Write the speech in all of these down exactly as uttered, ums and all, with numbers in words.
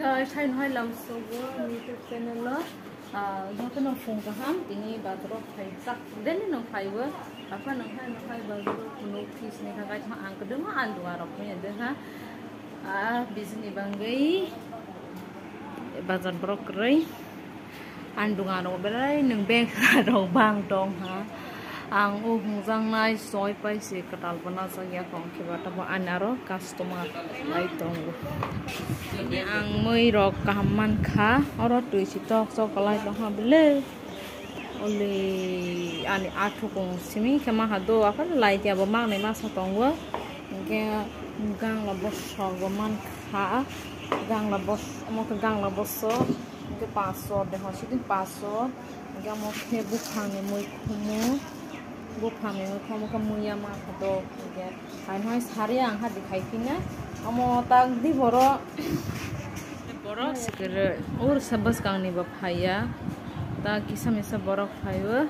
Guys, hai no hai lam sogo YouTube channel o, ah, joto no phung kaham, tini bazar o phai jak, daily no phai o, apa no hai no hai bazar o kuno fish ni kha, guys, ang kwdwma ang duga rok phai de ha, ah, business ni bangwi bazar borok kwrwi. Ang dugan rok belai nwng beng rok bang tong ha. Ang o hwnjaknai soi pai se kwtal bo najak ya kong khe ba tamo ani aro customer lai tongo. Tini ang mui rok kaham man kha, oro twi si tok sok lai tong ha bwle. Oli ani athukung simi khe ma ha do, aphano lai ya bo mangnai masa tongo. Hinkhe gangla bosok bo man kha, gangla bos-, omo khe gangla bosok. Hingke paso de hosidi paso. Hingke amo khe buphangni mui khumu. Buphangni mui khumu khe muiya ma khato. Hingke hai hai sari ang hadi khai phina. Amo tak di boro. Boro sikere. Ur sabas kangni ba phaiya. Ta kisa misa borok phaiyo.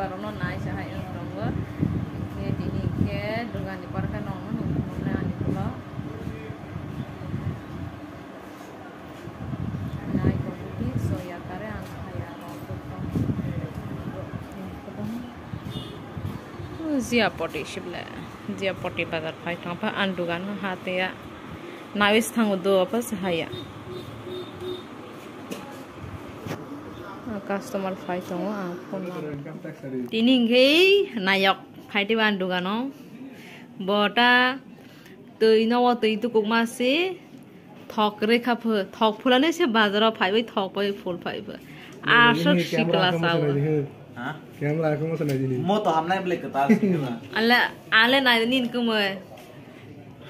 Borokno nai se hai wng tongo. Hingke tini hingke dogani barkha nongno nuknai ani ulo. Nai tongo di soya kare ang kaya rok tong. Jia poti sible, jia poti bazar phai thang pha ang dugan no ha teya. Nawis thango do apa sahaya. Ah, customer phai tongo, ang phone lang. Tini hingke nayok phai teibo ang dogano. Bota twi nogo twi tukuk ma se thok rwkha pho, thok phulani se bazaro phaiwi thok bai phul phaibo. Aswk sikla sao. Ha? Camera khe mosa nai dini. Mo to hamnai bwle kwtal sikla. Ale, ale nai nini kumui.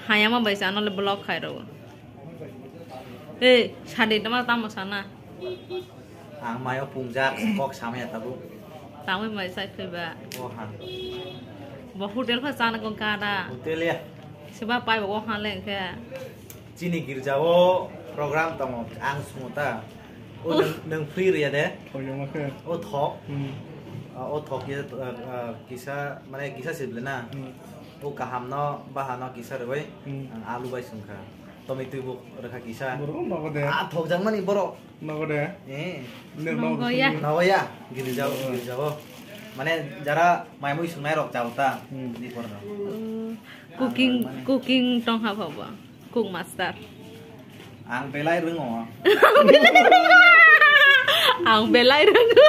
Hayama bai sa nole block khai rw. Ei, sadi tama tamo sana. Ang mayo pungjak kok samaya tabuk. Tamo mai sai phaiba. O ha. Bo hotel pha sana kong kada. Hotel ya. Seba pai bo ha leng khe. Chini girja o program tongo ang sumuta. O nung, nung free riya de. Thok yong khe. O thok. Hmm. Ah, o thok ya, ah, ah, kisa, mane kisa sible na. Hmm. O kaham no, baha no kisa rwbai. Hmm. Ang alu bai sungkha. Tomi twi bo rwkha kisa. Borok nogo de. Ah, thokjakmani borok. Nogo de. Eh. Nogo ya. Nogo ya. Girjao, girjao. Mane jara maimui sungnai rok chao ta. Hmm. Di porno. Oh, cooking, cooking tong ha baba. Cook master. Ang belai rwngo. Ang belai rwngo.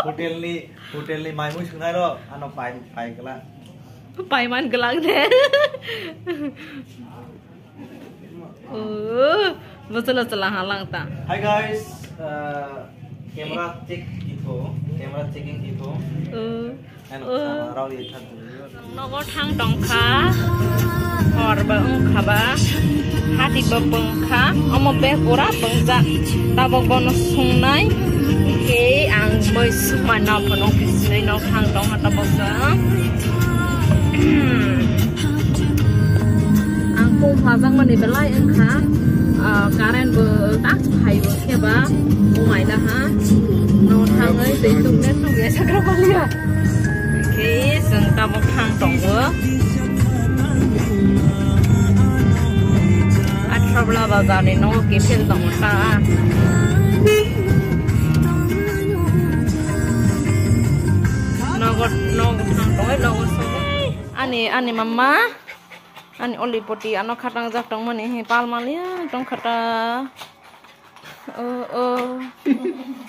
Hotel ni, hotel ni maimui sungnai rok ano pai, pai kla. Pai man glak de. Oh, bosolo chola halang ta. Hi guys, uh, camera check ito, camera checking ito. Oh. Ano, oh, sama rao ye thak. Nogo thang tongkha, hor ba wngkha ba, hati ba bwngkha, omo bag pura bwngjak, tabok bono sungnai, ke ang bai sukma no phano khe sinai nok thang tongkha tabok sa. Ang kung phajakmani belai wngkha, ah, current bo tak phaibo khe ba umaina ha. No thangwi tei tukne tukya sakra baliya. Khe chwng tabok thang tongo. Athra bla bazar ni nogo kiphil tongo ta. Nogo, nogo thang tongo, nogo sogwi. Ani, ani mama. Ani oli poti ano khatang jak tongmani he pal maliya tong khata. Oh, oh.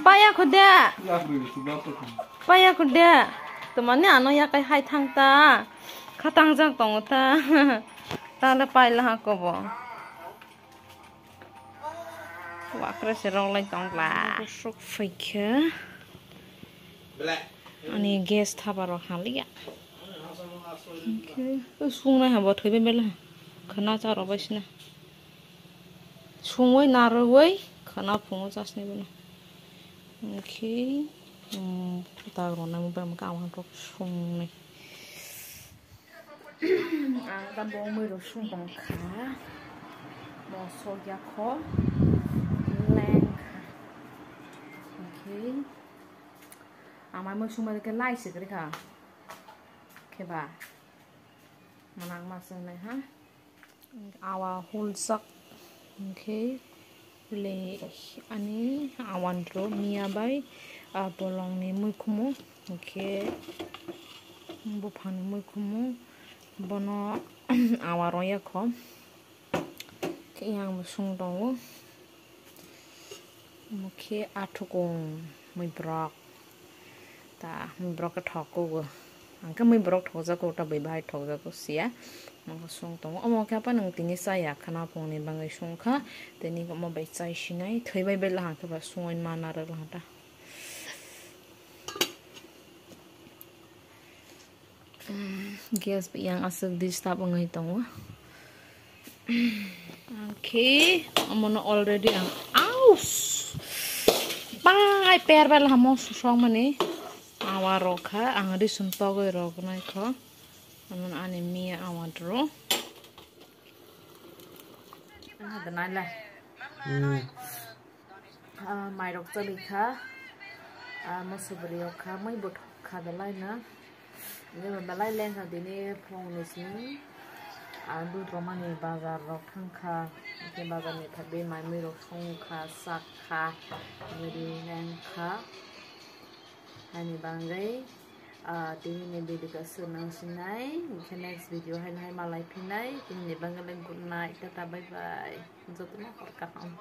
Paya khude. Paya khude. Tumani ano yakai hai thang ta. Khatang jak tongo ta. Tale paila ha kobo. Wakre se rok lai tong la. Sok phaikhe. Ani gas thapa rok haliya. Hinkhe sungnai habo thwibai bela. Khana cha rok bai sina. Sungwi narwgwi khana phungo chasni bono. Oke, um, tak rona mo bam ka awan rok sung ni. Ang ta bo mui rok sung tong kha. Mo sok ya kho. Leng kha. Oke. Ang mai mui sung ba ke lai se kri kha. Khe ba. Manang ma sung nai ha. Awa huljak, hwnkhe le ani awan rw miya bai, ah, bolongni muikhumu, hwnkhe buphangni muikhumu, bono awa rwya kho, khe yang bo sung tongo. Omo khe athukung muibrok. Ta muibrok khe thok kugo. Ang khe muibrok thokjago, ta bui bahai thokjago siya. Omo khe sung tongo. Omo khe apa nwng tini chaya khana phungni bagwi sung kha. Tini omo bai chai sinai. Thwi bai bai lahang khe ba sungwi mana rw lahang ta. Gas bai yang aswk disturb wngwi tongo. Ang khe omono already ang, aus! Pai per bai lahamo susokmani. Awa rok kha, ang risun togwi roknai kho. Omono ani miya awa dro. Ah, danai la. Hmm. Ah, mairok chali kha. Ah, moso bwrwi yok kha, mui bo thok kha belai no. Nini belai leng kha tini phung ni simi. Ah, dudromani bazar rok thang kha. Hwnkhe bazar ni thagwi mai mui rok song kha, sak kha. Nini leng kha. Ani bangwi, ah, tini ni video ka swnang sinai. Hwnkhe next video hai hai malai phinai. Tini ni bangwi good night, tata, bye bye. Jotono hor kaham.